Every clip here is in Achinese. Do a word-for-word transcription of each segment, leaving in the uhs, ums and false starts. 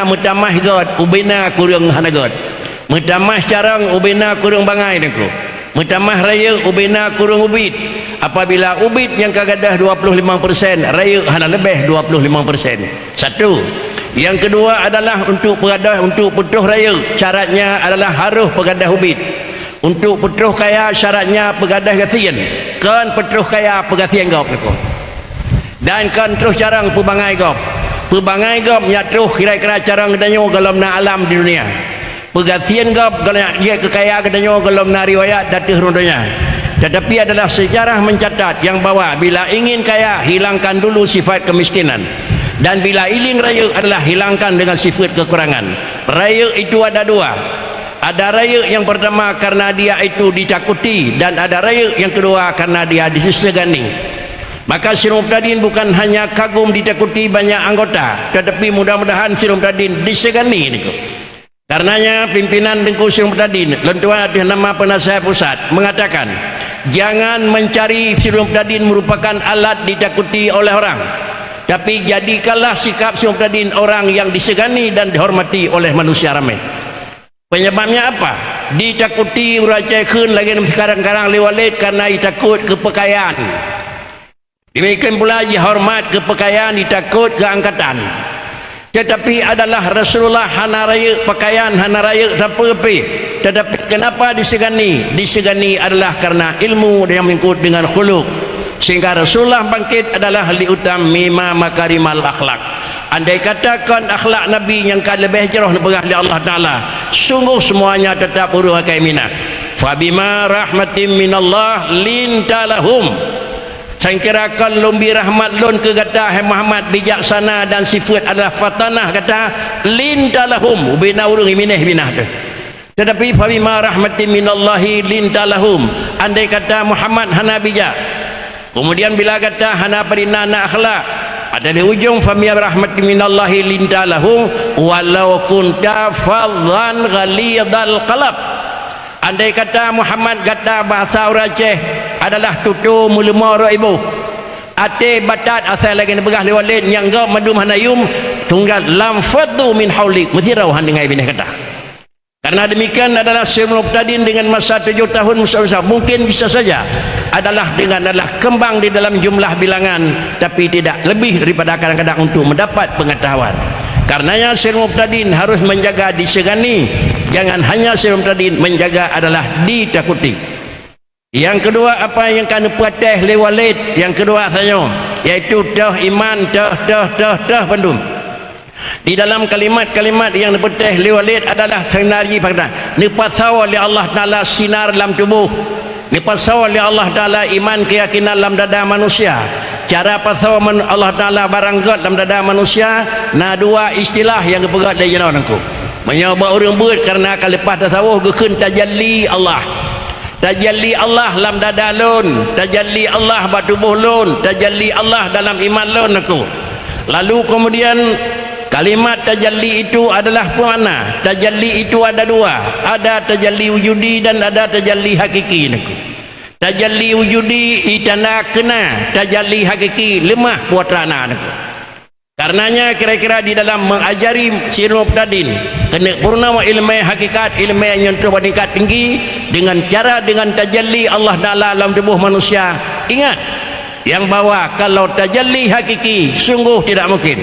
Meutamah göt, ubena kureueng hana göt. Meutamah carông, ubena kureueng bangai, Teungku. Meutamah rayeuk, ubena kureueng ubit. Apabila ubit nyang ka gadôh dua puluh lima persen, rayeuk hana leubeh dua puluh lima persen. Satu. Nyang keudua adalah untuk peugadôh, untuk putôh rayeuk, syaratnya adalah harôh peugadôh ubit. Untuk putôh kaya, syaratnya peugadôh gasien, kon putôh kaya peugasien gob, Teungku. Dan kon troh carông peubangai gob. Peubangai gob nyan troh kira-kira carông geutanyoe gohlom na alam di dunia. Peugasien gob gohlom jeuet keu kaya geutanyoe gohlom na riwayat di ateueh rhueng donya. Tetapi adalah sejarah mencatat nyang bahwa bila ingin kaya, hilangkan dulu sifat kemiskinan. Dan bila ingin rayeuk adalah hilangkan dengan sifat kekurangan. Rayeuk itu ada dua. Ada rayeuk nyang pertama karena dia itu ditakuti, dan ada rayeuk nyang kedua karena dia disegani. Maka Syekh Mubtadin bukan hanya kagum ditakuti banyak anggota, tetapi mudah-mudahan Syekh Mubtadin disegani, Teungku. Karenanya, pimpinan Teungku Syekh Mubtadin, lôn tuan ateueh nama Penasehat Pusat, mengatakan, jangan mencari Syekh Mubtadin merupakan alat ditakuti oleh orang. Tapi jadikanlah sikap Syekh Mubtadin orang yang disegani dan dihormati oleh manusia ramai. Penyebabnya apa? Ditakuti ureueng Aceh kheun lagèe sekarang-karang lé Walid karena jitakot keu peukayaan. Demikian pula jihormat keu peukayaan, jitakot keu angkatan. Tetapi adalah Rasulullah hana rayeuk peukayaan, hana rayeuk sapeue pih. Tetapi kenapa disegani? Disegani adalah karena ilmu yang menyangkut dengan khuluk. Sehingga Rasulullah bangkit adalah liutammima makarimal akhlak. Andai kata kon akhlak Nabi nyang ka leubeh jroh neupeugah lé Allah Taala, sungguh semuanya tetap ureueng akai minah. Fabima rahmatim minallah linta lahum. Sangkira kon lôn bi rahmat lôn keu gata, hai Muhammad, bijaksana dan sifeuet adalah fatanah gata, linta lahum, ubena ureueng imineh binah teuh. Tetapi fabima rahmatim minallahi linta lahum, andai kata Muhammad hana bijak, kemudian bila gata hana padina na akhlak, ada di ujong fabima rahmatim minallahi linta lahum, walau kunta fadhan ghalidhal qalb. Andai kata Muhammad gata bahasa ureueng Aceh adalah tutoe meuleumo rot iboh, até batat asai lagèe neupeugah lé Walid nyang gob mandum hana yum, tunggal lam faddu min haulik, meusirau han deungai binèh gata. Karena demikian adalah Syekh Mubtadin dengan masa tujuh tahun masa-masa mungkin bisa saja adalah dengan adalah kembang di dalam jumlah bilangan, tapi tidak lebih daripada kadang-kadang untuk mendapat pengetahuan. Karenanya Syekh Mubtadin harus menjaga disegani, jangan hanya Syekh Mubtadin menjaga adalah ditakuti. Nyang keudua, apa nyang ka neupeuteh lé Walid, nyang keudua tanyoe, yaitu teuh iman, teuh, teuh, teuh, teuh bandum. Di dalam kalimat-kalimat nyang neupeuteh lé Walid adalah seunari pada neupasoe lé Allah Taala sinar lam tuboh, neupasoe lé Allah Taala iman keuyakinan lam dada manusia. Cara pasoe man-, Allah Taala barang gét lam dada manusia, na dua istilah nyang geupeugét lé jinoe Teungku. Meunyoe bak ureueng beuet kareuna ka leupah tasawuf geukheun tajalli Allah. Tajalli Allah lam dada lôn, tajalli Allah bak tuboh lôn, tajalli Allah dalam iman lôn Teungku. Lalu kemudian kalimat tajalli itu adalah peue makna? Tajalli itu ada dua, ada tajalli wujudi dan ada tajalli hakiki Teungku. Tajalli wujudi itanda keuna, tajalli hakiki leumah putra na Teungku. Karenanya kira-kira di dalam mengajari Syekh Mubtadin keuneuk purnoe ileumèe hakikat, ileumèe nyang troh bak tingkat tinggi dengan cara dengan tajalli Allah Taala lam tuboh manusia. Ingat, nyang bahwa kalau tajalli hakiki sungguh tidak mungkin.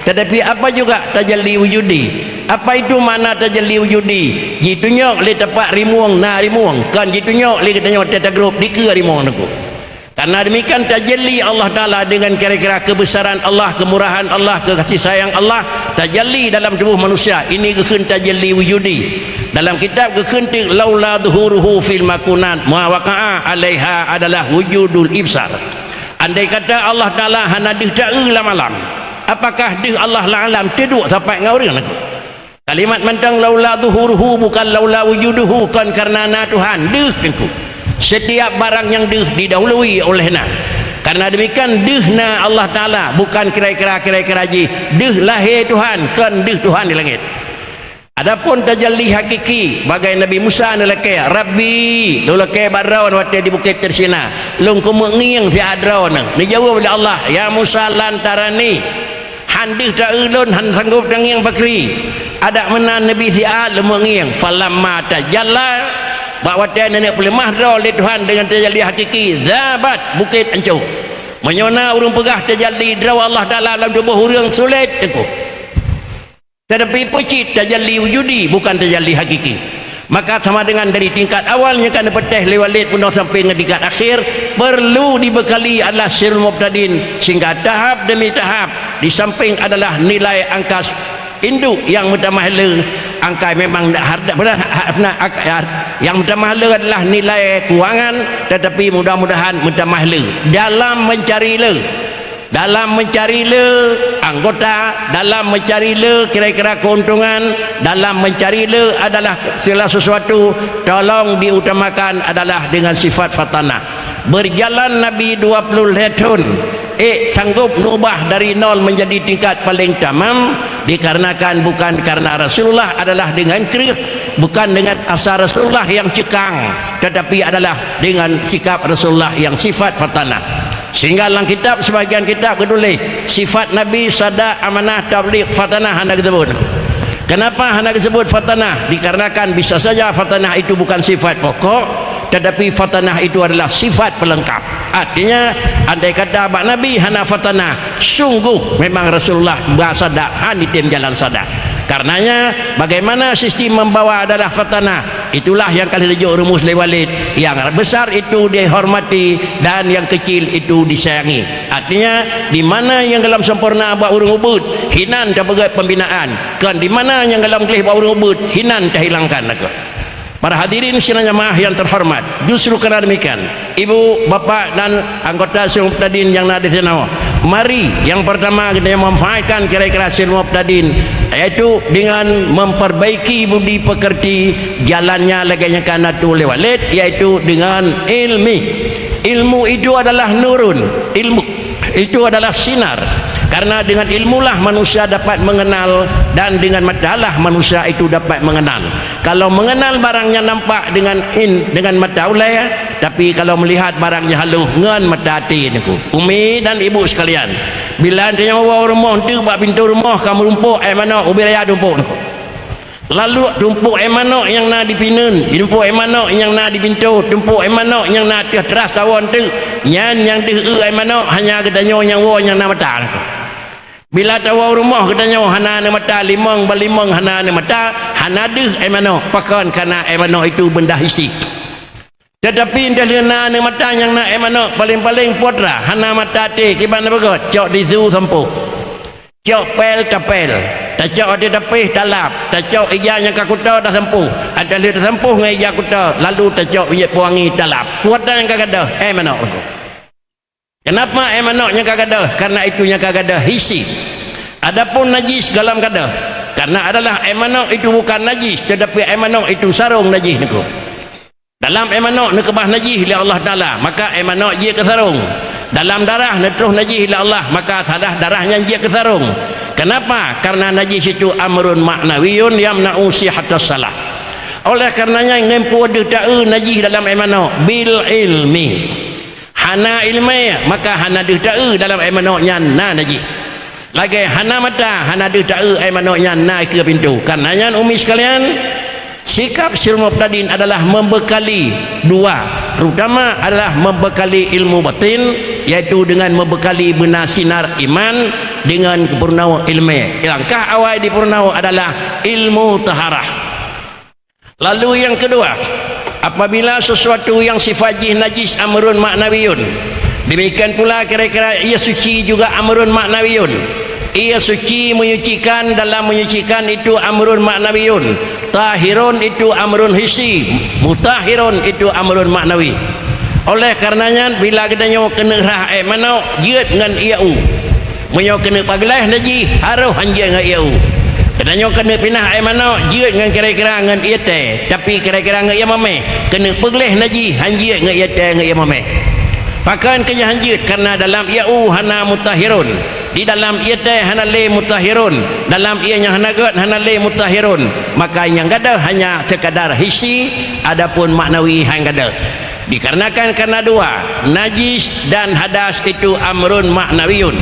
Tetapi apa juga tajalli wujudi? Apa itu makna tajalli wujudi? Jitunyok lé tapak rimueng na rimueng, kon jitunyok lé geutanyoe teuta grob dikeue rimueng Teungku. Karena demikian tajalli Allah Taala dengan kira-kira kebesaran Allah, kemurahan Allah, kekasih sayang Allah tajalli dalam tuboh manusia. Ini geukheun tajalli wujudi. Dalam kitab geukheun teuk laula zuhuruhu fil makunat ma waqa'a alaiha adalah wujudul ibsar. Andai kata Allah Taala hana deuh taeu lam alam, apakah deuh Allah lam alam teuduek sapat ngon ureueng Teungku? Kalimat mantong laula zuhuruhu bukan laula wujuduhu, kon karena na Tuhan, deuh Teungku. Setiap barang nyang deuh didahului oleh na. Karena demikian deuh na Allah Taala bukan kira-kira kira-kira jih deuh lahé Tuhan, kon deuh Tuhan di langét. Adapun tajalli hakiki bagai Nabi Musa neulakée, "Rabbi, lôn lakée bak droeneuh watée di Bukét Tursina, lôn keumeungieng siat droeneuh." Neujaweueb lé Allah, "Ya Musa, lan tarani." Andeuh taeu lôn hana sanggob tangieng pakri. Adak meunan Nabi siat leumeungieng. Falamma tajalla, bak watée neuneuk peuleumah droe lé Tuhan deungon tajalli hakiki, zabat, bukét ancô. Meunyoe na ureuëng peugah tajalli droe Allah Taala lam tuboh ureuëng, sulet teungku. Tetapi peue cit tajalli wujudi, bukan tajalli hakiki. Maka sama dengan dari tingkat awal nyang ka neupeuteh lé Walid peunoh sampai ngon tingkat akhir, perlu dibekali adalah sirul mubtadin, sehingga tahap demi tahap, di samping adalah nilai angka induk yang meutamah le, angka memang harta, benar, ha-, ha-, ha-, yang meutamah le adalah nilai keuangan, tetapi mudah-mudahan meutamah le dalam mencari le. Dalam mencari le anggota, dalam mencari le kira-kira keuntungan, dalam mencari le adalah segala sesuatu, tolong diutamakan adalah dengan sifat fatanah. Berjalan Nabi dua puluh lhée thon, ék sanggob neubah dari nol menjadi tingkat paling tamam, dikarenakan bukan karena Rasulullah adalah dengan kreueh, bukan dengan asa Rasulullah yang cekang, tetapi adalah dengan sikap Rasulullah yang sifat fatanah. Sehingga lam kitab, sebahagian kitab geutuléh, sifat Nabi sada, amanah, tabligh, fatanah hana geusebut. Kenapa hana geusebut fatanah? Dikarenakan bisa saja fatanah itu bukan sifat pokok, tetapi fatanah itu adalah sifat pelengkap. Artinya, andai kata bak Nabi hana fatanah, sungguh memang Rasulullah ba sada, hana item jalan sada. Karenanya, bagaimana sistem membawa adalah fatanah, itulah yang ka lheueh jijok rumus lé Walid. Yang besar itu dihormati dan yang kecil itu disayangi. Artinya, di mana nyang gohlom sempurna bak ureuëng ubit, hinan tapeugét pembinaan. Kon di mana nyang gohlom gleh bak ureuëng ubit, hinan tahilangkan lagoe. Para hadirin sidang jamaah yang terhormat, justru karena demikian, ibu, bapak, dan anggota sidang mubtadin yang na di sinoe, mari yang pertama kita memanfaatkan kira-kira sidang mubtadin, yaitu dengan memperbaiki budi pekerti jalannya lagée nyang ka na tuléh lé Walid, yaitu dengan ilmi. Ilmu itu adalah nurun, ilmu itu adalah sinar. Karena dengan ilmulah manusia dapat mengenal dan dengan matalah manusia itu dapat mengenal. Kalau mengenal barang nyang nampak dengan in, dengan mata ulée, tapi kalau melihat barang nyang halus ngon mata até, teungku. Umi dan ibu sekalian, bila tanyoe woe rumoh teuk bak pintoe rumoh ka meurumpok aé manok ubé raya tumpok, teungku. Lalu tumpok aé manok nyang na di pineuen, tumpok aé manok nyang na di pintoe, tumpok aé manok nyang na ateueh teras sawoe teuk, nyan nyang deuh eu aé manok hanya geutanyoe nyang woe nyang na mata. Bila tawoe rumoh geutanyoe hana aneuk mata, limong balimong hana aneuk mata, hana deuh aé manok, pakon kana aé manok itu benda hisi. Tetapi entah lé na aneuk mata nyang na aé manok, paleng-paleng putra hana mata até, kiban beugöt, cok tisu sampôh. Cok pél tapél, tacok até tapéh talap, tacok ija nyang ka kuto tasampôh, entah lé tasampôh ngon ija kuto, lalu tacok minyeuk peuwangi talap. Putra nyang ka gadôh aé manok. Kenapa aé manok nyang ka gadôh? Karena itu nyang ka gadôh hisi. Adapun najis gohlom gadôh, karena adalah aé manok itu bukan najis, tetapi aé manok itu sarong najis, teungku. Dalam aé manok neukeubah najis lé Allah Taala, maka aé manok jeuet keu sarong. Dalam darah neutroh najis lé Allah, maka salah darah nyan jeuet keu sarong. Kenapa? Karena najis itu amrun ma'nawiyun yamna'u sihhatas shalah. Oleh karenanya, ngon peue deuh taeu najis dalam aé manok? Bil ilmi. Hana iéleumé, maka hana deuh taeu dalam aé manok nyan na najih. Lagée hana mata, hana deuh taeu aé manok nyan na ikeue pintoe. Kareuna nyan, umi sekalian, sikap sirul mubtadin adalah membekali dua, terutama adalah membekali ilmu batin, yaitu dengan membekali beuna sinar iman dengan peurunoe iéleumé. Langkah awai dipeurunoe adalah ilmu taharah. Lalu nyang keudua, apabila sesuatu nyang sifat jih najis amrun ma'nawiyun, demikian pula kira-kira ia suci juga amrun ma'nawiyun. Ia suci menyucikan, dalam menyucikan itu amrun ma'nawiyun. Tahirun itu amrun hissi, mutahirun itu amrun ma'nawi. Oleh karenanya, bila geutanyoe keuneuk rhah ék manok, jeuet ngon ié u. Meunyoe keuneuk pagleh najih, harôh hanjeuet ngon ié u. Geutanyoe keuneuk pinah ék manok, jeuet ngon kira-kira ngon ié tée, tapi kira-kira ngon ié mameh. Keuneuk peugleh najih, hanjeuet ngon ié tée ngon ié mameh. Pakon keu hanjeuet? Kareuna dalam ié u hana mutahirun, di dalam ié tée hana lé mutahirun, dalam ié nyang hana gét hana lé mutahirun. Maka nyang gadôh hanya sekadar hissi, adapun maknawi han gadôh. Dikarenakan karena dua, najis dan hadas itu amrun ma'nawiyun.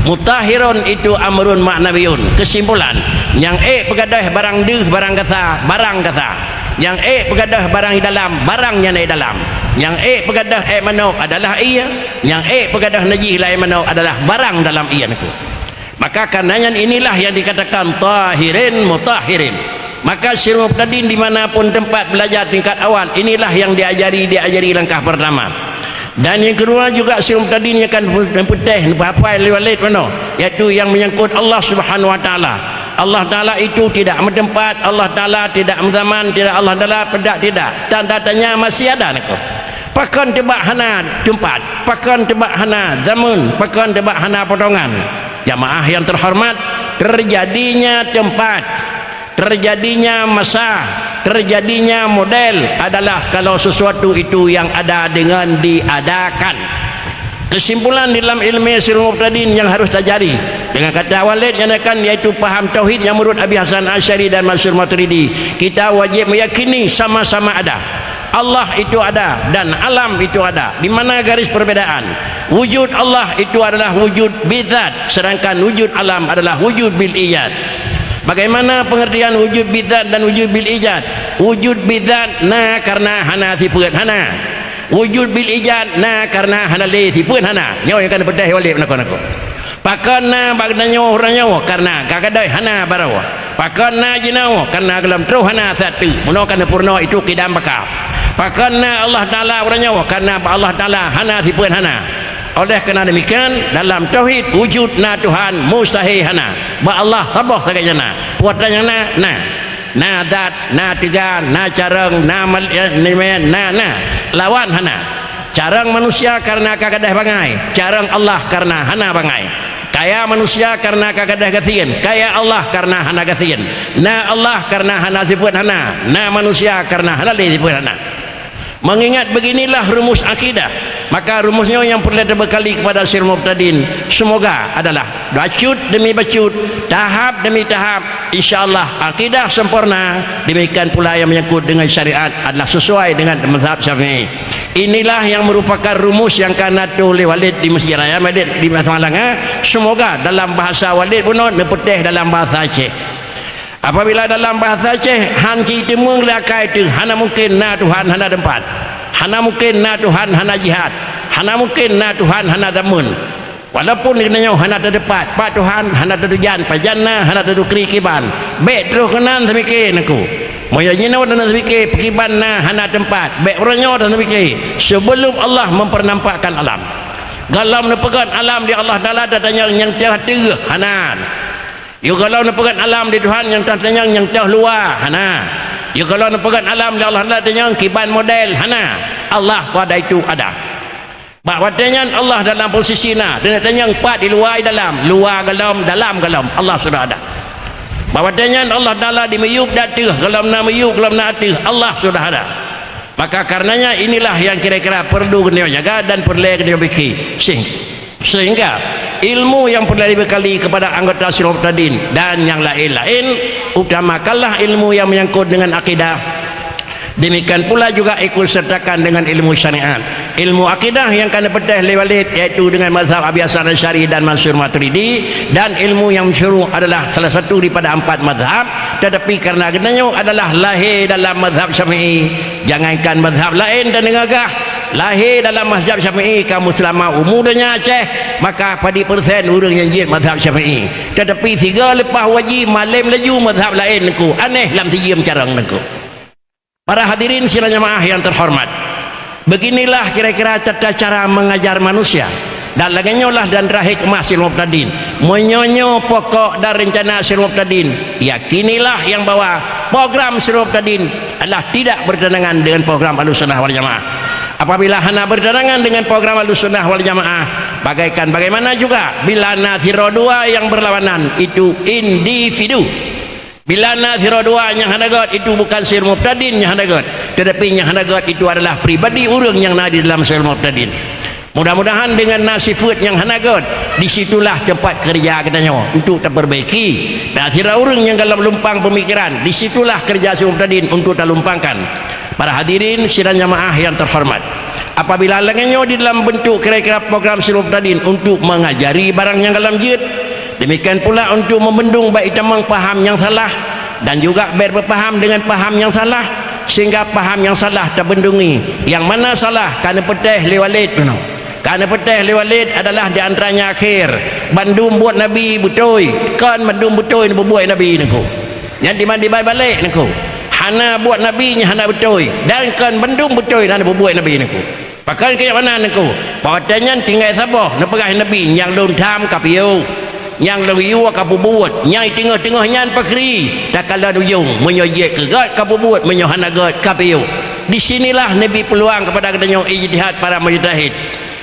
Mutahhirun itu amrun ma'nawiyun. Kesimpulan, nyang ék peugadôh barang deuh, barang gasa, barang gasa. Nyang ék peugadôh barang di dalam, barang nyan di dalam. Nyang ék peugadôh ék manok adalah ie, nyang ék peugadôh najih lam ék manok adalah barang dalam ie nyan. Maka karena nyan inilah yang dikatakan tahirin mutahhirin. Maka sirul mubtadin di mana pun tempat belajar tingkat awal, inilah yang diajari, diajari langkah pertama. Dan yang kedua juga sirul mubtadin yang akan neupeuteh, neuhafai lé walid meunoe, yaitu yang menyangkut Allah Subhanahu wa Taala. Allah Taala itu tidak meuteumpat, Allah Taala tidak meuzaman, tidak Allah Taala pedak tidak. Tanda tanya masih ada niko. Pakon teubak hana teumpat, pakon teubak hana zameun, pakon teubak hana potongan. Jamaah yang terhormat, terjadinya tempat, terjadinya masa, terjadinya model adalah kalau sesuatu itu yang ada dengan diadakan. Kesimpulan dalam ilmu sirul mubtadin yang harus tajari dengan kata walid yang akan, yaitu paham tauhid yang menurut Abi Hasan Asy'ari dan Mansur Maturidi, kita wajib meyakini sama-sama ada. Allah itu ada dan alam itu ada. Di mana garis perbedaan? Wujud Allah itu adalah wujud bidzat, sedangkan wujud alam adalah wujud bil ijad. Bagaimana pengertian wujud bidzat dan wujud bil ijad? Wujud bidzat na karena hana sifeuet hana. Wujud bil ijad na karena hana lé sifeuet hana. Nyoe nyang ka neupeuteh walid nakon-nakon. Pakon na bak geutanyoe uroe nyoe karena ka gadôh hana baroe. Pakon na jinoe karena gohlom troh hana satu. Meunoe ka neupeurunoe itu kidam baka. Pakon na Allah Taala uroe nyoe karena bak Allah Taala hana sifeuet hana. Oleh karena demikian, dalam tauhid wujud na Tuhan mustahil hana. Bak Allah saboh sagai nyang na. Peue nyang na? Na. Na zat, na teuga, na carông, na mal-, eh, na, na, na. Lawan hana. Carông manusia karena ka gadôh bangai, carông Allah karena hana bangai. Kaya manusia karena ka gadôh gasien, kaya Allah karena hana gasien. Na Allah karena hana sifeuet hana, na manusia karena hana lé sifeuet hana. Mengingat beginilah rumus akidah, maka rumus nyoe nyang peureulée tabeukali kepada sirul mubtadin. Semoga adalah bacut demi bacut, tahap demi tahap, insya Allah akidah sempurna, demikian pula yang menyangkut dengan syariat adalah sesuai dengan mazhab Syafi'i. Inilah yang merupakan rumus yang ka na tuléh lé walid di Masjid Raya Madrid di Samalanga. Semoga dalam bahasa walid bunoe neupeuteh dalam bahasa Aceh. Apabila dalam bahasa Aceh, han jiteumeung lé akai teuh, hana mungkin na Tuhan hana teumpat. Hana mungkin na Tuhan hana jihad. Hana mungkin na Tuhan hana zameun. Walaupun geutanyoe hana tateupat, pat Tuhan hana tateujan, pajan na hana tatukri kiban. Bék troh keunan tamike nangku. Meunyoe jinoe dan tamike, peukiban na hana teumpat. Bék uroe nyoe dan tamike. Sebelum Allah mempernampakkan alam. Gohlom neupeugét alam di Allah Taala tatanyong nyang teuh teuh, hana. Yôh gohlom neupeugét alam di Tuhan nyang tatanyong nyang teuh luwa, hana. Yôh gohlom neupeugét alam di Allah Taala tatanyong kiban model, hana. Allah pada itu ada. Bak watée nyan Allah dalam posisi na, dan tanyong pat di luwa di dalam, luwa gohlom, dalam gohlom, Allah sudah ada. Bak watée nyan Allah Taala di miyueb di ateueh, gohlom na miyueb, gohlom na ateueh, Allah sudah ada. Maka karenanya inilah yang kira-kira perlu keuneuk jaga dan peureulée keuneuk pike. Sehingga, sehingga ilmu yang peureulée dibekali kepada anggota sirul mubtadin dan yang lain-lain, utamakanlah ilmu yang menyangkut dengan akidah. Demikian pula juga ikut sertakan dengan ilmu syariat. Ilmu akidah yang ka neupeuteh lé Walid, yaitu dengan mazhab Abi Hasan Asy'ari dan Mansur Maturidi, dan ilmu yang masyhur adalah salah satu daripada empat mazhab, tetapi karena geutanyoe adalah lahé dalam mazhab Syafi'i, jangankan mazhab laén dan gagah, lahé dalam mazhab Syafi'i kamoe seulama umu donya Aceh, maka padum persen ureuëng nyang jeuet mazhab Syafi'i. Tetapi sigoe leupah wajib malém laju mazhab laén nangku, aneh lam sijeuem carông nangku. Para hadirin sidang jamaah yang terhormat, beginilah kira-kira tata cara mengajar manusia. Dan lagée nyoe lah dan terakhir keumah sirul mubtadin. Meunyoe nyoe pokok dan rencana sirul mubtadin, yakinilah yang bahwa program sirul mubtadin adalah tidak bertentangan dengan program Ahlussunnah wal Jamaah. Apabila hana bertentangan dengan program Ahlussunnah wal Jamaah, bagaikan bagaimana juga bila na sidroe dua yang berlawanan, itu individu. Bila na sidroe dua nyang hana gét, itu bukan sirul mubtadin nyang hana gét, tetapi nyang hana gét itu adalah pribadi ureuëng nyang na di dalam sirul mubtadin. Mudah-mudahan dengan na sifeuet nyang hana gét, di situlah tempat kerja geutanyoe untuk tapeurbaiki. Dan sidroe ureuëng nyang gohlom lumpang peumikiran, di situlah kerja sirul mubtadin untuk talumpangkan. Para hadirin sidang jamaah yang terhormat, Apabila lagée nyoe di dalam bentuk kira-kira program Sirul Mubtadin untuk mengajari barang nyang gohlom jeuet, demikian pula untuk membendung bak itamong paham nyang salah dan juga berpaham dengan paham nyang salah, sehingga paham nyang salah terbendungi. Yang mana salah ka neupeuteh lé Walid bunoe. Ka neupeuteh lé Walid adalah di antaranya akhir, bandum buet Nabi beutôi, kon bandum beutôi neubuet Nabi niko. Nyan diman dibai balek niko. Hana buet Nabi nyang hana beutôi, dan kon bandum beutôi na neubuet Nabi niko. Pakon keu meunan niko? Bak watée nyan tinggai saboh neupeugah Nabi, "Nyang lôn tham ka piôh, nyang lôn yue ka peubuet, nyang teungoh-teungoh nyan pakri takalon ujong, meunyoe jeuet keu gét ka peubuet, meunyoe hana gét ka piôh." Di sinilah Nabi peuluang kepada geutanyoe ijtihad para mujtahid.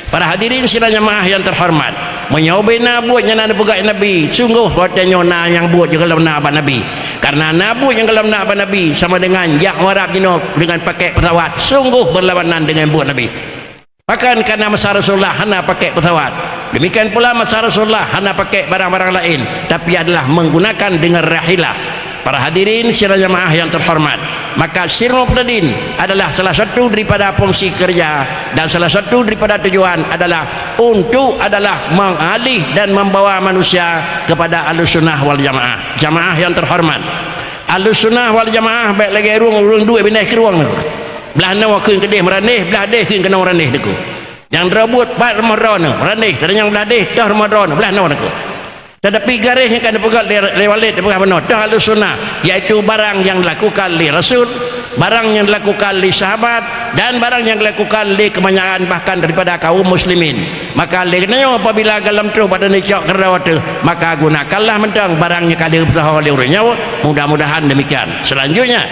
Para hadirin sidang jamaah yang terhormat, meunyoe ubena buet nyang na neupeugah Nabi, sunggoh watée nyoe na nyang buet nyang gohlom na bak Nabi. Karena na buet nyang gohlom na bak Nabi sama dengan jak u Arab jinoe dengan pakai pesawat, sunggoh berlawanan dengan buet Nabi. Bahkan karena masa Rasulullah hana pakai pesawat, demikian pula masa Rasulullah hana pakai barang-barang lain, tapi adalah menggunakan dengan rahilah. Para hadirin sidang jamaah yang terhormat, maka Sirul Mubtadin adalah salah satu daripada fungsi kerja dan salah satu daripada tujuan adalah untuk adalah mengalih dan membawa manusia kepada Ahlussunnah wal Jamaah. Jamaah yang terhormat, Ahlussunnah wal Jamaah bék lagée ureuëng, ureuëng duek binéh keu ureuëng. Blah noe kheun keudeh meurandeh, blah deh kheun keunoe meurandeh niko. Nyang droe buet pat rumoh droeneuh, meurandeh, dan nyang blah deh toh rumoh droeneuh, blah noe niko. Tetapi garéh nyang ka neupeugét lé, lé Walid neupeugah bunoe, toh Ahlussunnah, yaitu barang nyang dilakukan lé Rasul, barang nyang dilakukan lé sahabat, dan barang nyang dilakukan lé kebanyakan bahkan daripada kaum muslimin. Maka lé nyoe apabila gohlom troh bak neucok keudroe teuh, maka gunakanlah mantong barang nyang ka lheueh peusaho lé ureuëng nyoe, mudah-mudahan demikian. Selanjutnya,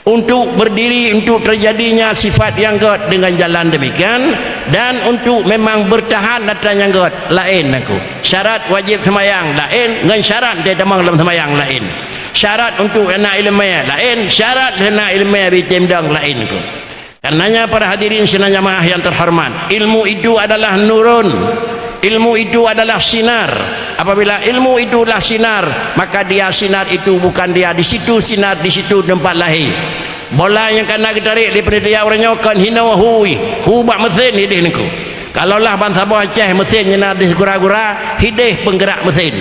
untuk berdiri, untuk terjadinya sifat nyang gét dengan jalan demikian, dan untuk memang bertahan atas nyang gét, laén niko. Syarat wajib seumayang laén, ngon syarat teutamong lam seumayang laén. Syarat untuk na iéleumé laén, syarat lheueh na iéleumé bitem dong laén niko. Karenanya para hadirin sidang jamaah yang terhormat, ilmu itu adalah nurun. Ilmu itu adalah sinar. Apabila ilmu itulah sinar, maka dia sinar itu bukan dia di situ sinar, di situ tempat lahir. Bola nyang ka na geutarek lé panitia uroe nyoe kon hinoe hui, hu bak meusén hideh niko. Kalaulah bansaboh Aceh meusén nyang na deh gura-gura, hideh peunggerak meusén.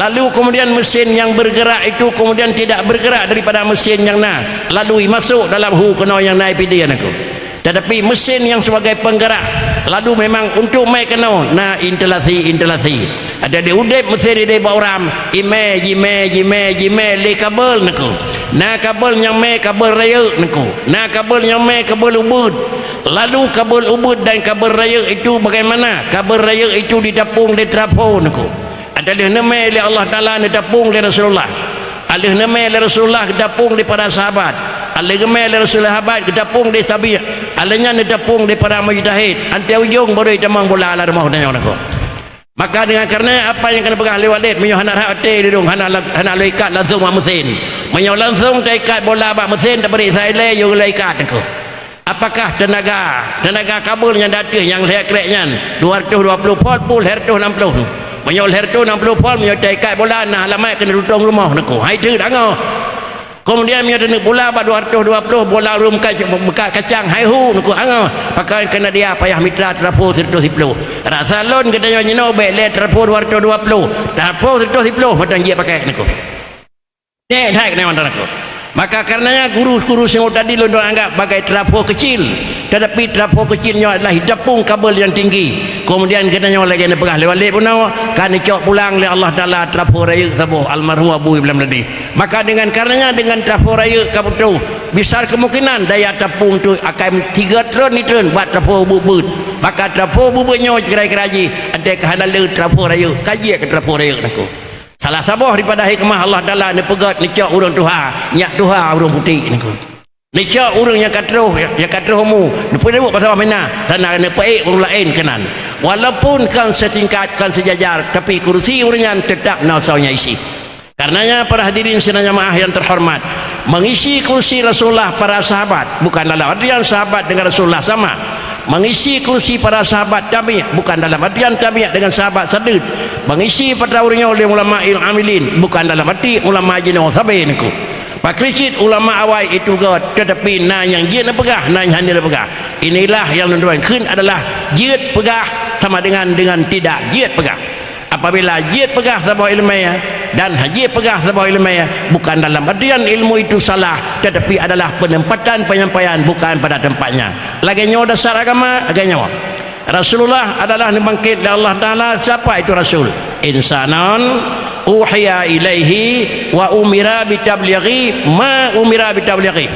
Lalu kemudian mesin yang bergerak itu kemudian tidak bergerak daripada mesin yang na, lalu masuk dalam hu keunoe nyang na ipidie niko. Tetapi mesin yang sebagai penggerak, lalu memang untuk mai keunoe na intilasi-intilasi. Ada di udeb mesin di bak uram, imé, jimé, jimé, jimé lé kabel niko. Na kabel nyang mé kabel rayeuk niko. Na kabel nyang mé kabel ubeut. Lalu kabel ubeut dan kabel rayeuk itu bagaimana? Kabel rayeuk itu ditapung di trafo niko. Ada lheueh neumé lé Allah Taala neutapung lé Rasulullah. Alheueh neumé lé Rasulullah geutapung lé para sahabat. Alheueh neumé lé Rasulullah sahabat geutapung lé tabi'. Alheueh nyan neutapung lé para mujtahid. Anté ujong baru itamong bola lam rumoh tanyoe niko. Maka dengan kareuna apa nyang ka neupeugah lé Walid, meunyoe hana rhah até lé dong, hana la-, hana lôn ikat langsung bak mesin. Meunyoe langsung taikat bola bak mesin, tapeuriksa ilée yue lôn ikat niko. Apakah tenaga, tenaga kabel nyang di ateueh nyang lhée krek nyan dua ratus dua puluh volt pu lhée ratus enam puluh? Meunyoe lhée ratus enam puluh volt, meunyoe taikat bola na alamat keuneuk tutong rumoh niko. Hai teuk tangoh. Kemudian meunyoe taneuk bola bak dua ratus dua puluh, bola ureuëng meukat, meukat kacang, hai hu niko angoh. Pakon keuneuk dia payah mita trafo seratus siploh. Rasa lôn geutanyoe jinoe bék lé trafo dua ratus dua puluh. Trafo seratus siploh mantong jeuet pakai niko. Nyan hai keuneuk mantong niko. Maka kareuna guru-guru singoh tadi lôn anggap bagai trafo kecil, tetapi trafo kecil nyoe adalah ditapung kabel yang tinggi. Kemudian geutanyoe lagée neupeugah lé Walid bunoe, ka neucok pulang lé Allah Taala trafo rayeuk saboh almarhum Abu Ibrahim tadi. Maka dengan kareuna dengan trafo rayeuk ka putôh, besar kemungkinan daya tapung tu akan tiga tron nitron bak trafo ubeut-ubeut. Maka trafo ubeut-ubeut nyoe kira-kira jih, anté ka hana le trafo rayeuk, ka jeuet keu trafo rayeuk niko. Salah saboh daripada hikmah Allah Taala neupeugét neucok ureuëng tuha, nyak tuha ureuëng putéh niko. Neucok ureuëng nyang ka troh, nyang ka troh umu, neupeuduek bak saboh meunan, dan neupeuék ureuëng laén keunan. Walaupun kon setingkat, kon sejajar, tapi kursi ureuëng nyan teutap na soe nyang isi. Karenanya para hadirin sidang jamaah yang terhormat, mengisi kursi Rasulullah para sahabat bukan dalam artian sahabat dengan Rasulullah sama. Mengisi kursi para sahabat tabi' bukan dalam artian tabi' dengan sahabat sadeuet. Mengisi pada ureuëng nyoe lé ulama il amilin bukan dalam arti ulama jinoe sabe niko. Pakri cit ulama awai itu göt, tetapi na nyang jeuet neupeugah, na nyang hana neupeugah. Inilah yang lôn tuan kheun adalah jeuet peugah sama dengan, dengan tidak jeuet peugah. Apabila jeuet peugah saboh ileumèe dan hana jeuet peugah saboh ileumèe, bukan dalam artian ilmu itu salah, tetapi adalah penempatan penyampaian bukan pada tempatnya. Lagèe nyoe dasar agama, lagèe nyoe. Rasulullah adalah neubangkét lé Allah Taala. Siapa itu Rasul? Insanan uhiya ilaihi wa umira bitablighi ma umira bitablighi.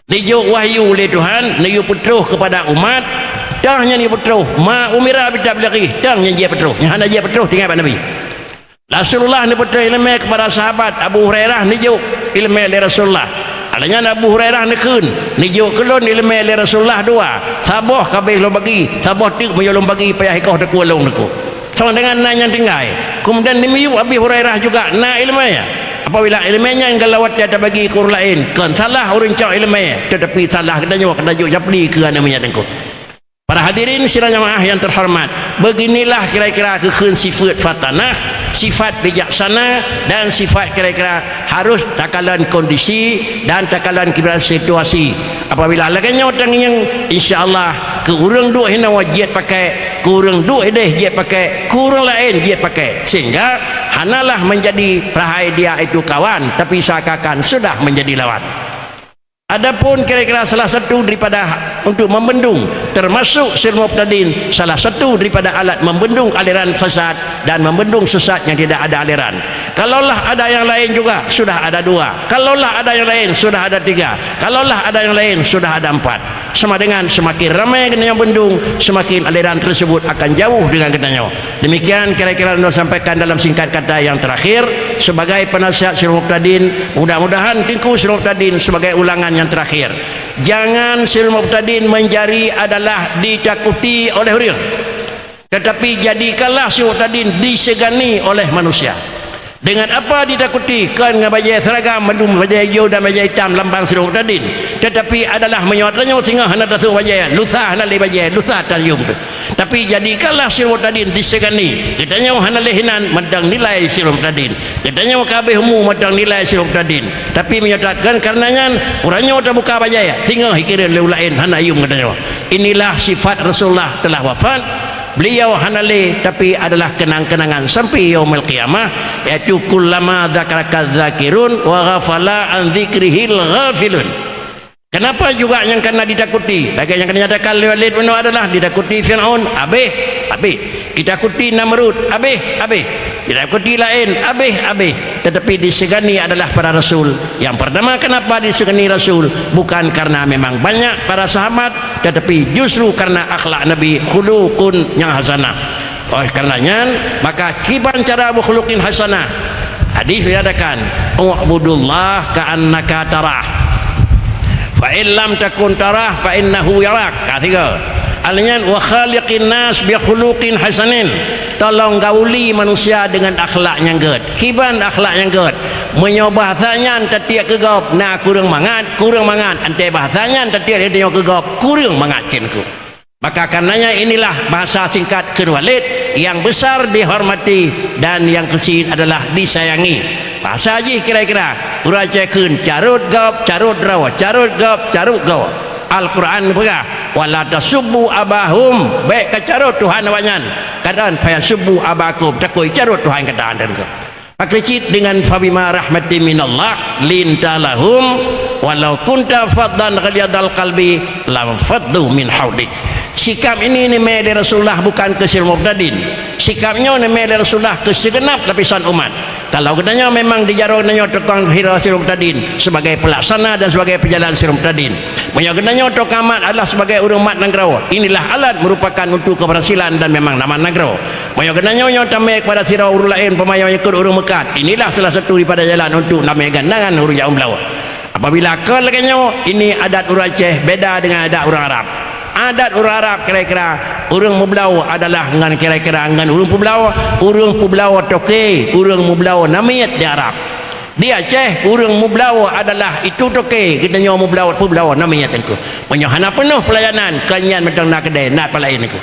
Neujok wahyu lé Tuhan, neuyue peutroh keupada umat, tang nyang neuyue peutroh, ma umira bitablighi, tang nyang jeuet peutroh. Nyang hana jeuet peutroh tinggai bak Nabi. Rasulullah neupeutroh ileumèe keupada sahabat. Abu Hurairah neujok ileumèe lé Rasulullah. Alheuh nyan Abu Hurairah neukheun, "Neujok keu lôn ileumèe lé Rasulullah dua. Saboh ka abéh lôn bagi, saboh teuk meunyoe lôn bagi payah ikoh teukue lôn teukue." Sama dengan na nyang tinggai. Keumudian di miyueb Abi Hurairah juga na ileumèe. Apabila ileumèe nyan galawat tabagi keu ureueng laén, kon salah ureueng cok ileumèe, tetapi salah geutanyoe ka tajok japli keu aneuk miet teungku. Para hadirin sidang jamaah yang terhormat, beginilah kira-kira keuheun sifat fatanah, sifat bijaksana, dan sifat kira-kira harus takalon kondisi dan takalon kira situasi. Apabila lagèe nyoe tangieng, insya Allah, keu ureueng duek hinoe jeuet pakai, keu ureueng duek ideh jeuet pakai, keu ureueng laén jeuet pakai. Sehingga hanalah menjadi perhai dia itu kawan, tapi seakan-akan sudah menjadi lawan. Adapun kira-kira salah satu daripada untuk membendung, termasuk Sirul Mubtadin, salah satu daripada alat membendung aliran sesat dan membendung sesat yang tidak ada aliran. Kalaulah ada yang lain juga, sudah ada dua. Kalaulah ada yang lain, sudah ada tiga. Kalaulah ada yang lain, sudah ada empat. Sama dengan semakin ramai geutanyoe bendung, semakin aliran tersebut akan jauh dengan geutanyoe. Demikian kira-kira yang saya sampaikan dalam singkat kata yang terakhir. Sebagai penasihat Sirul Mubtadin, mudah-mudahan teungku Sirul Mubtadin sebagai ulangan yang terakhir. Jangan Sirul Mubtadin menjadi adalah ditakuti oleh ureueng. Tetapi jadikanlah Sirul Mubtadin disegani oleh manusia. Dengan apa ditakuti? Kon ngon bajèe seragam, mandum bajèe ijo dan bajèe itam lambang Sirul Mubtadin. Tetapi adalah meunyoe tanyoe singoh hana tasuh bajèe, lusa hana lé bajèe, lusa tayum teuh. Tapi jadikanlah Sirul Mubtadin disegani. Geutanyoe hana lé hinan mantong nilai Sirul Mubtadin. Geutanyoe ka abéh umu mantong nilai Sirul Mubtadin. Tapi meunyoe that kon kareuna nyan, uroe nyoe tabuka bajèe, singoh ikirém lé ureueng laén hana yuem geutanyoe. Inilah sifat Rasulullah telah wafat. Beliau hana lé, tapi adalah kenang-kenangan sampai yaumil qiyamah, yaitu kullama dzakaraka dzakirun wa ghafala an dzikrihil ghafilun. Kenapa juga nyang kana ditakuti? Lagèe nyang kana nyatakan lé Walid bin adalah ditakuti Firaun, abéh, abéh. Ditakuti Namrud, abéh, abéh. Ditakuti laén, abéh, abéh. Tetapi disegani adalah para rasul. Yang pertama, kenapa disegani rasul? Bukan karena memang banyak para sahabat, tetapi justru karena akhlak Nabi, khuluqun yang hasanah. Oleh karena nyan, maka kiban cara beukhuluqin hasanah. Hadis menyatakan, "U'budullah ka'annaka tarah. Fa in lam takun tarah, fa innahu yarak." Ka tiga. Alnyan, "Wa khaliqin nas bi khuluqin hasanin." Tolong gauli manusia dengan akhlak nyang gèt. Kiban akhlak nyang gèt. Meunyoe bahasa nyan tatiek keu gob, na kureueng mangat, kureueng mangat. Antée bahasa nyan tatiek lé tanyoe keu gob, kureueng mangat keu Maka karenanya inilah bahasa singkat kheun Walid yang besar dihormati dan yang keusiet adalah disayangi. Bahasa jih kira-kira, ureueng Aceh kheun, "Carôt gob, carôt droe, carôt gob, carôt gob." Al-Quran peugah, "Wala tasubbu abahum," bék kacarôt Tuhan awaknyan. Kadang, "Fayasubbu abakum," takot carôt Tuhan gata. Pakri cit dengan, "Fabima rahmatim minallah linta lahum, walau kunta faddan ghalidhal qalbi lam faddu min haulik." Sikap ini neumè lé Rasulullah bukan keu Sirul Mubtadin. Sikap nyoe neumè lé Rasulullah keu sigeunab lapisan umat. Kalau geutanyoe memang di jaroe geutanyoe tukang hira Sirul Mubtadin sebagai pelaksana dan sebagai peujalan Sirul Mubtadin. Meunyoe geutanyoe tukang mat adalah sebagai ureueng mat nanggroe, inilah alat merupakan untuk keberhasilan dan memang nama nanggroe. Meunyoe geutanyoe nyoe tamè keupada sidroe ureueng laén, peumayang ikot ureueng meukat, inilah salah satu daripada jalan untuk namè gandangan ureueng jak meubloe. Apabila kon lagèe nyoe, ini adat ureueng Aceh beda dengan adat ureueng Arab. Adat ureueng Arab kira-kira ureueng meubloe adalah ngon kira-kira ngon ureueng peubloe, ureueng peubloe toke, ureueng meubloe namiet di Arab. Di Aceh, ureueng meubloe adalah itu toke, geutanyoe meubloe, peubloe namiet teungku. Meunyoe hana peunoh peulayanan, kon nyan mantong na keudè, na peulayan teungku.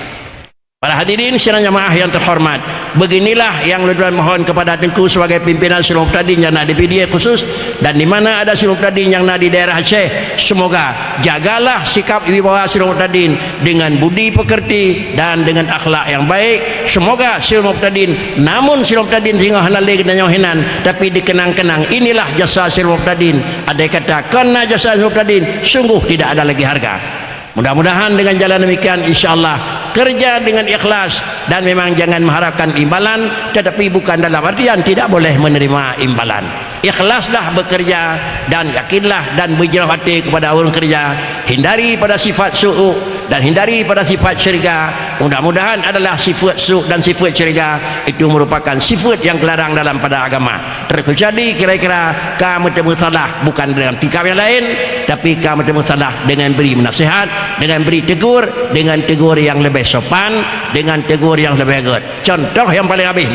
Para hadirin sidang jamaah yang terhormat, beginilah yang lôn tuan mohon kepada Teungku sebagai pimpinan Sirul Mubtadin yang na di P D A khusus dan di mana ada Sirul Mubtadin yang na di daerah Aceh. Semoga jagalah sikap wibawa Sirul Mubtadin dengan budi pekerti dan dengan akhlak yang baik. Semoga Sirul Mubtadin, namun Sirul Mubtadin singoh hana lé geutanyoe hinan, tapi dikenang-kenang inilah jasa Sirul Mubtadin. Andai kata kon na jasa Sirul Mubtadin, sungguh tidak ada lagi harga. Mudah-mudahan dengan jalan demikian, insya Allah, kerja dengan ikhlas dan memang jangan mengharapkan imbalan, tetapi bukan dalam artian tidak boleh menerima imbalan. Ikhlaslah bekerja dan yakinlah dan beujroh até kepada ureuëng kerja. Hindari pada sifat su'u dan hindari pada sifat syurga. Mudah-mudahan adalah sifat su' dan sifat syurga itu merupakan sifat yang dilarang dalam pada agama. Terkecuali kira-kira ka meuteumeusalah bukan dengan sikap yang lain, tapi ka meuteumeusalah dengan beri nasihat, dengan beri tegur, dengan tegur yang lebih sopan, dengan tegur yang lebih gét. Contoh yang paling habéh,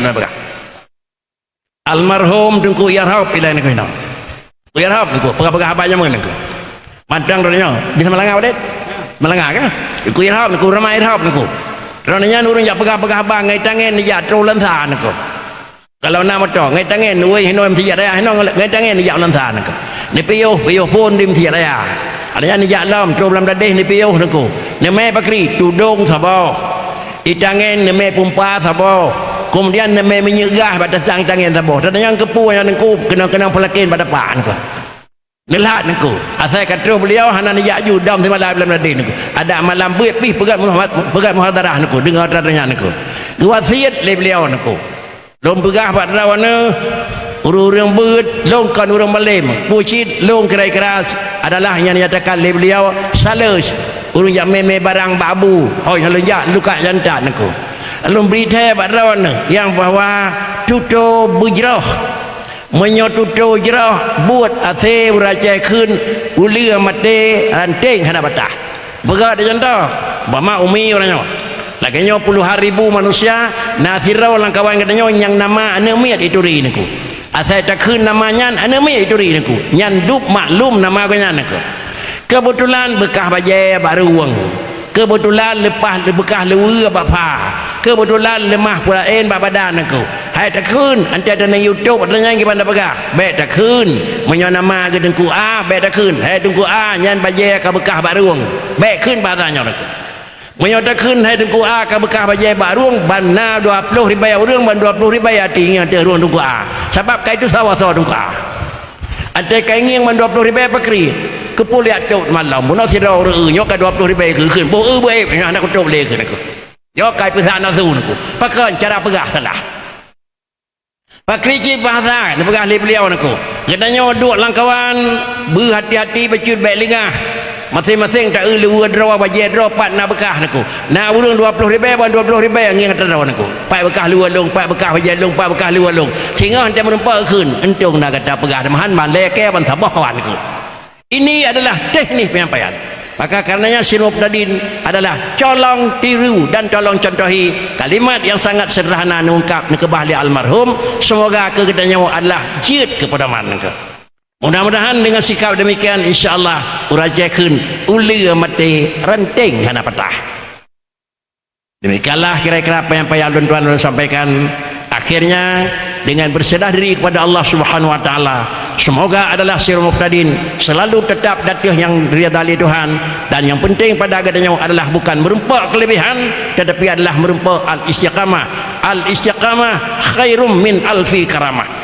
almarhum Teungku Iyar Hop ilai nanggroe inoe. Teungku Iyar Hop nanggroe, peugah-peugah haba jameun nanggroe. Mantong droeneuh nyoe, bisa meulangah padit? Meulangah kan? Teungku Iyar Hop nanggroe, ramai Iyar Hop nanggroe. Droeneuh nyan ureuëng jak peugah-peugah haba ngon tangen nijak troh lam sa nanggroe. Kalau na moto, ngon tangen, wéh hinoe meuseujid raya, hinoe ngon tangen nijak lam sa nanggroe. Neupiôh, piôh phon di meuseujid raya. Ada nyan nijak lom, troh lam dadeh neupiôh nanggroe. Neumè pakri, tudong saboh. Itangen neumè pumpa saboh. Kemudian neumè minyeuk gah bak tasang tangen saboh. Tanyong keupeue nyan nanggroe, keunong-keunong peulaken bak tapak nanggroe. Neulat nanggroe. Asai ka troh beliau hana neujak ju dom simalam lam dadeh nanggroe. Adak malam beuet pih peugah muha-, peugah muhadarah nanggroe. Deungoe atra nyan nanggroe. Geuwasiet lé beliau nanggroe. Lôn peugah bak droeneuh, ureuëng-ureuëng beuet, lôn kon ureuëng malém. Peue cit lôn kira-kira adalah nyang dinyatakan lé beliau sales. Ureuëng jak mè-mè barang bak abu. Hôi, lôn jak lukak jantat nanggroe. Lôn bri thèe bak droeneuh nyang bahwa tutoe beujroh. Meunyoe tutoe jroh, buet asèe ureuëng Aceh kheun, uleue maté, ranténg hana patah. Peugah di contoh, bak mak umi ureuëng nyoe. Lagèe nyoe puluhan ribu manusia, na sidroe lam kawan geutanyoe nyang nama aneuk miet ituri nanggroe. Asai takheun nama nyan aneuk miet ituri nanggroe. Nyan dub maklum nama geuh nyan nanggroe. Keubeutulan beukah bajèe bak rueng. Keubeutulan leupah beukah luweue bak pha. Keubeutulan leumah peulaén bak badan nanggroe. Hai takheun, antée taneuk YouTube, atra nyan kiban tapeugah. Bèk takheun, meunyoe nama geuh Teungku A, bèk takheun. Hai Teungku A, nyan bajèe ka beukah bak rueng. Bèk kheun bak atra nyoe takheun. Meunyoe takheun hai Teungku A ka beukah bajèe bak rueng, ban na dua ploh ribèe ureuëng, ban dua ploh ribèe até ngieng ateueh rueng Teungku A. Sabab ka itu sawa-sawa Teungku A. Antée ka ngieng ban dua ploh ribèe pakri, keupeue liak tôk malom, bunoe sidroe ureuëng nyoe ka dua ploh ribèe geukheun, boh eu beuéb, nyoe hana kutôb lé kheun aku. Nyoe ka ipeusa nafsu nanggroe. Pakon cara peugah salah. Pakri cit bahasa neupeugah lé beuliau nanggroe. Geutanyoe duek lam kawan, beuhati-hati bacut bèk leungah. Maséng-maséng ta-eu luweue droe, bajèe droe, pat na beukah nanggroe. Na ureuëng dua ploh ribèe, ban dua ploh ribèe ngieng atra droe nanggroe. Pat beukah luweue lôn, pat beukah bajèe lôn, pat beukah luweue lôn. Singoh antée meurumpok kheun, untông na gata peugah, meuhan ban lé kèe ban saboh kawan nanggroe. Ini adalah teknik penyampaian. Maka karenanya Sirul Mubtadin adalah tolong tiru dan tolong contohi kalimat yang sangat sederhana neungkap neukeubah lé almarhum. Semoga keu geutanyoe adalah jeuet keu pedoman nanggroe. Mudah-mudahan dengan sikap demikian, insya Allah, ureuëng Aceh kheun, uleue maté ranténg hana patah. Demikianlah kira-kira apa yang payah lôn tuan lôn sampaikan. Akhirnya, dengan berserah diri kepada Allah Subhanahu wa Taala, semoga adalah Sirul Mubtadin selalu tetap di ateueh nyang diridha lé Tuhan, dan yang penting pada geutanyoe adalah bukan meureumpok keulebihan, tetapi adalah meureumpok al-istiqamah. Al-istiqamah khairum min alfi karamah.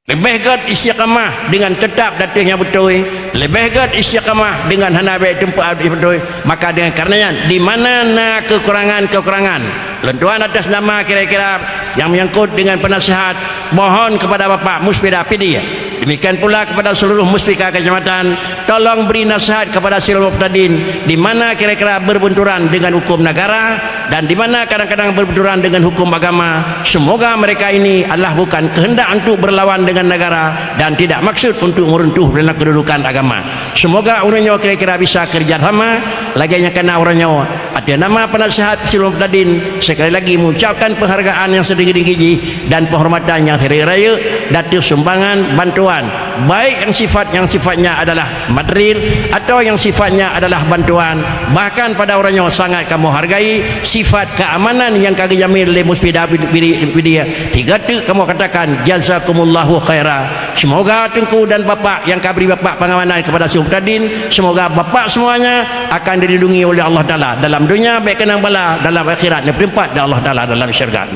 Leubeh gét istiqamah dengan tetap di ateueh nyang beutôi, leubeh gét istiqamah dengan hana bèk teumpat beutôi. Maka dengan karenanya, di mana na keukurangan-keukurangan, lôn tuan atas nama kira-kira nyang menyangkut dengan penasihat, mohon kepada Bapak Muspida P D, demikian pula kepada seluruh Muspika Kecamatan, tolong beri nasihat kepada Sirul Mubtadin di mana kira-kira berbenturan dengan hukum negara dan di mana kadang-kadang berbenturan dengan hukum agama. Semoga mereka ini adalah bukan kehendak untuk berlawan dengan negara dan tidak maksud untuk meruntuhkan kedudukan agama. Semoga ureuëng nyoe kira-kira bisa kerja sama lagée nyang kana ureuëng nyoe. Ateueh nama penasihat Silom Tadin, sekali lagi mengucapkan penghargaan yang setinggi-tinggi jih dan penghormatan yang seurayeuk-rayeuk datu sumbangan bantuan, baik yang sifat yang sifatnya adalah material atau yang sifatnya adalah bantuan. Bahkan pada ureuëng nyoe sangat kamoe hargai sifat keamanan yang ka geujamin lé Muspida Bidi, Bidi, Bidi. Tiga teuk kamoe katakan, jazakumullahu khaira. Semoga Teungku dan Bapak yang ka bri Bapak pengamanan kepada Silom Tadin, semoga Bapak semuanya akan dilindungi oleh Allah Taala dalam dunia baik keunong bala, dalam akhirat neuteumpat di Allah Taala dalam syurga.